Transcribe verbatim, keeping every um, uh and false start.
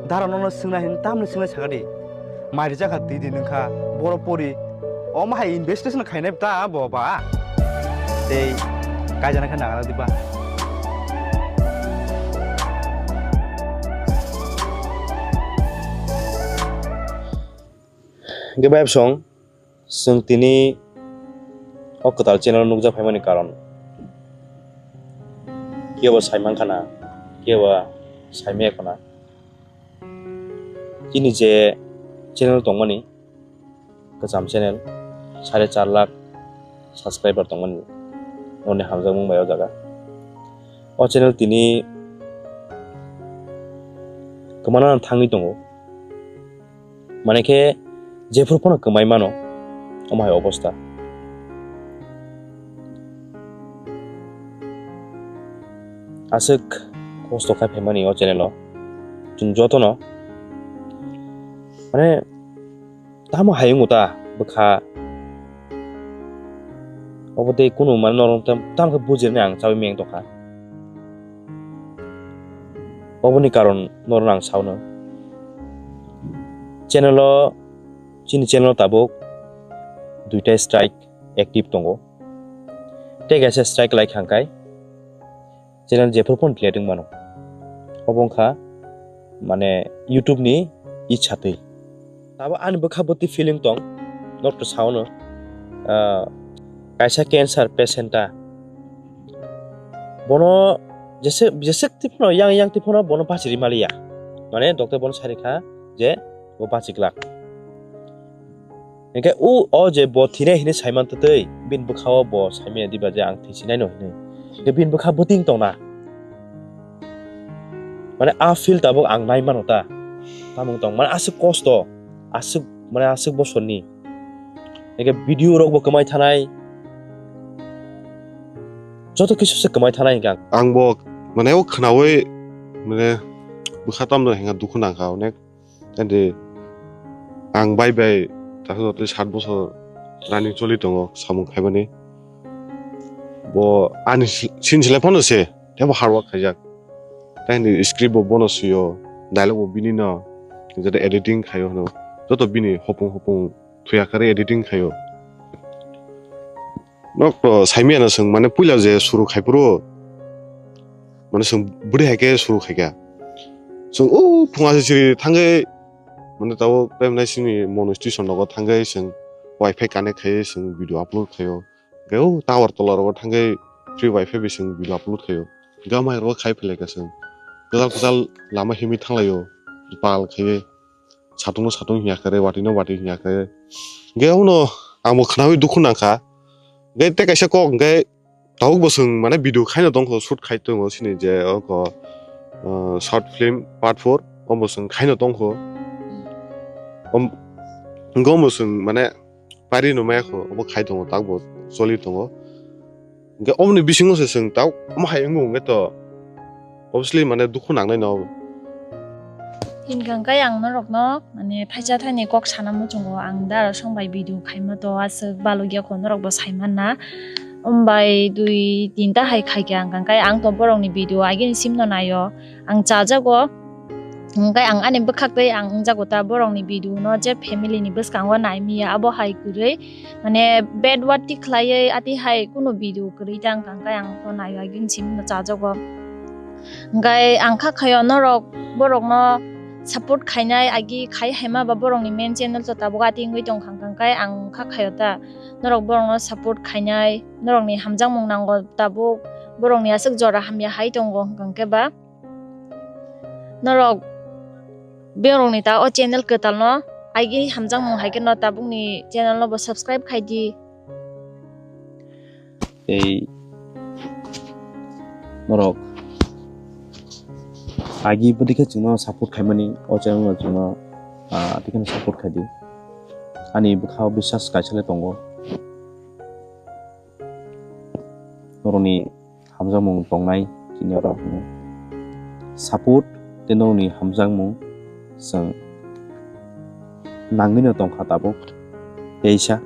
Dara nono swngna hin tamni swngna sakadi. Mai rijak kha twi di nungkha boro pori. Omo hai investigation khainai ta bo ba. Tei kaijana khe nangala diba. Hingke bai bosong, chwng tini o kwtal channel nukjak phaimani karon kebo sai mankha na, kebo sai maya khwna. Chini je channel tongmani, kwcham channel, sare char lakh subscriber tongmani, oni hamjakmung bai o jaga. O channel tini kwmana thangwi tongo. Mane khe jephru phano kwmai mano, omo hai obostha. Aswk kosto khai phaimani o channel o. Chwng jotono, mane, tamo hayung ta bwkha. Obo tei kunu mane norok tam, tam khe bujirnai ang chaui meng tongkha. Oboni karon norok ang saono. Channel o, chini channel o tabuk duita strike active tongo. Tei kaisa strike lai khangkai. Channel jephru phone delete wng mano. Obo wngkha mane YouTube ni ichha twi. Abo ani bwkha bwtwi feeling tong, norok to saono, ah, kaisa cancer patient ta bono jesek, jesek twi phano yang yang twi phano bono bachiri maliya. Mane doctor bono sai rikha je bo bachiglak. Hingke o, o je bo thwinai hinwi saiman twtwi, bini bwkha-o bo saimanya diba je ang thwisinai no hinwi. Hingke bini bwkha bwtwing tongna. Mane a feel tabuk ang nai mano ta. Tamung tong, mane aswk kosto, aswk, mane aswk bosorni. Hingke video rok bo kwmai thanai. Joto kisu se kwmai thanai hingke ang. Ang bo, mane o khwnaui, mane bwkha tamno hingka dukhu nangkha onek. Ande ang bai bai takhuk tei sat bosor running choli tongo samung khaimani. Bo ani si-, sin silai phano se, tebo hard work khaijak. Tei ni script bo bono sio, dialogue bo bini no, jate editing khaio hwno. Joto bini hopung hopung thuya kare editing khaio. Nok to saimiyano chwng mane puila je suru khaiphuru, mane chwng bwrwi hai khe suru khaikha. Chwng o phunga se siri thangwi mane tabuk tei mane sini mono station nogo thangwi chwng wifi connect khaiwi chwng video upload khaio. Hwnkhe o tower tola rogo thangwi free wifi bai chwng video upload khaio. Hwnkhe amai rogo khai phailaikha chwng. Kwchal kwchal lama himwi thanglaio. Pal khaiwi. Satung no satung hinya khe, watwi no watwi hinya khe. Hingke uno ang bo khwnaui dukhu nangkha. Hingke tei kaisa kok hingke tabuk bo chwng mane video khaino tongkho, shoot khai tongo sini je oko, ah, short film part four, omo chwng khaino tongkho. Om, hingke omo chwng mane pari no maya kho, obo khai tongo, tak bo choli tongo. Hingke omoni bisingo se chwng tak omo hai wngkha hwnkhe to obviously mane dukhu nangnai no. Hinkha khe ang norokno mane thaisa thaini kok sana muchungo, ang da rosong bai video khaima to aswk balugya kho norok bo saimanna. Ombai dui tinta hai khaikhe ang kangkai ang to borokni video agini simno naio. Ang chajago, hingke ang ani bwkhak tei ang wngjago ta borokni video no je family ni bwskango naimiya abo hai kwrwi mane bad word ti khlaiwi ati hai kunu video kwrwi ta wngkha hingke ang to naio agini simi no chajago. Hingke ang kha khaio norok borokno support khainai agi khai haima ba borokni main channel to tabuk ati wngwi tongkha hingke ang kha khaio ta norok borokno support khainai norokni hamjakmung nango tabuk borokni aswk jora hamya hai tongo hingke ba. Norok borokni ta o channel kwtalno aigi hamjakmung hai kheno tabukni channel no bo subscribe khai di. Tei norok agi bwdikhe chwngno support khaimani o channel no chwngno, ah, tikheno support khai di. Ani bwkha o biswas kaisa le tongo. Norokni hamjakmung tongnai chini oro hwnwi. Support tei norokni hamjakmung chwng nangwino tongkha tabuk teisa.